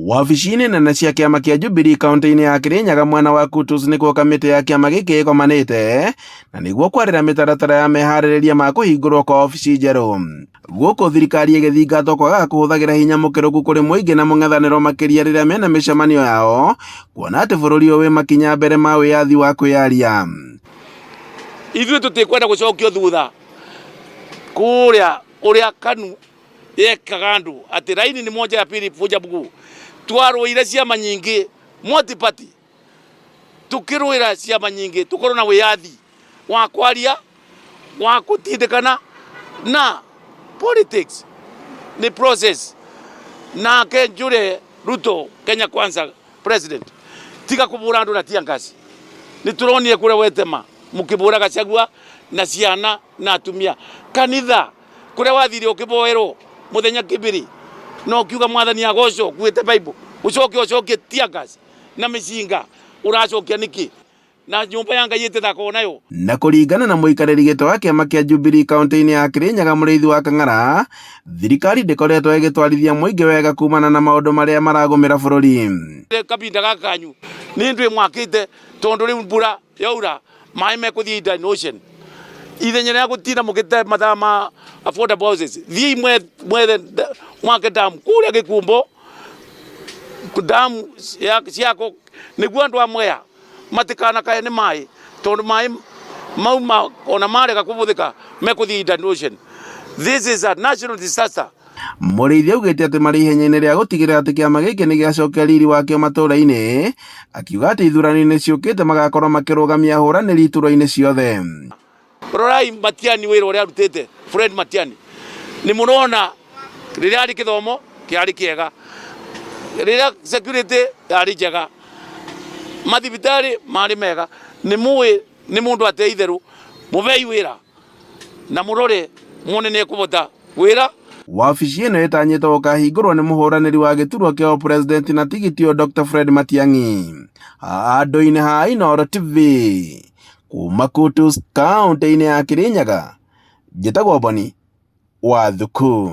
Wabici-inĩ nene cia kĩama kĩa Jubilee kaunti-inĩ ya Kirinyaga mwena wa Kutus nĩkuo kamĩtĩ ya kĩama gĩkĩ ĩgomanĩte na nĩguo kwarĩra mĩtaratara ya meharĩrĩria ma kũhingũrwo kwa obici njerũ. Gũkũ thirikari ĩgĩthingatwo kwagaga kũhũthagĩra hinya mũkĩrũku kũrĩ mũingĩ na mũng'ethanĩro makĩria rĩrĩa mena mĩcemanio yao kuona atĩ bũrũri ũyũ wĩ makinya mbere ma wĩyathi wa kwĩyaria. Ithuĩ tũtikwenda gũcokio thutha kũrĩa ũrĩa KANU yekaga andũ atĩ raini ni moja ya pili vunja mguu. Twarũire ciama nyingĩ multi party, tukĩrũĩra ciama nyingĩ tukorwo na wĩyathi wa kwaria wa gũtindĩkana na politics nĩ process. Nake Njure Ruto Kenya Kwanza president tiga kũbũra andũ na tear gas. Nĩ tũronire kũrĩa wetema mũkĩbũra Gachagua na ciana na atumia kanitha kuria wathire ukiboerwo muthenya kibiri na ukiuga mwathani agocwo kuite bible ucoke ucokie tear gas na micinga uracokia niki na nyumba ya Ngai ĩtĩthakwo nayo. Na kũringana na mũikarĩri gĩtĩ wa kĩama kĩa Jubilee kaunti-inĩ ya Kirinyaga Mũrĩithi wa Kang'ara, thirikari ndĩkoretwo ĩgĩtwarithia mũingĩ wega kumana na maũndũ marĩa maragũmĩra bũrũri. Kabinda gaka kanyu nĩ ndwĩ mwakĩte tondũ rĩu mbura yaura maĩ mekũthiĩ Indian Ocean ithenya rĩa gũtinda mũgĩte mathaa ma affordable houses thiĩi mwethe mwake damu kũrĩa Gĩkumbo damu ciako nĩguo andũ a Mwea matikanakae nĩ maĩ tondũ maĩ mau ona marega kũhũthĩka mekũthiĩ Indian Ocean. This is a national disaster. Mũrĩithi augĩte atĩ marĩ ihenya-inĩ rĩa gũtigĩrĩra atĩ kĩama gĩkĩ nĩ gĩacokia riri wakĩo matũũra-inĩ, akiuga atĩ ithurano-inĩ ciũkĩte magakorwo makĩrũgamia ahũranĩri iturwa-inĩ ciothe. Rorai Matiani wĩra ũrĩa arutĩte, Fred Matiani. Nĩ mũrona rĩrĩa arĩ kĩthomo kĩarĩ kĩega, rĩrĩa security yarĩ njega, mathibitarĩ marĩ mega. Nĩ mũĩ nĩ mũndũ ate itherũ, mũbei wĩra na mũrore muone nĩ ekũbota wĩra. Wabici ĩno ĩtanyĩtwo gũkahingũrwo nĩ mũhũranĩri wa gĩturwa kĩa ũpresident na tigiti ũyũ Dr Fred Matiang'i. Handũ-inĩ ha Inooro TV kuma Kutus kaunti-inĩ ya Kirinyaga, njĩtagwo Boni wa Thuku.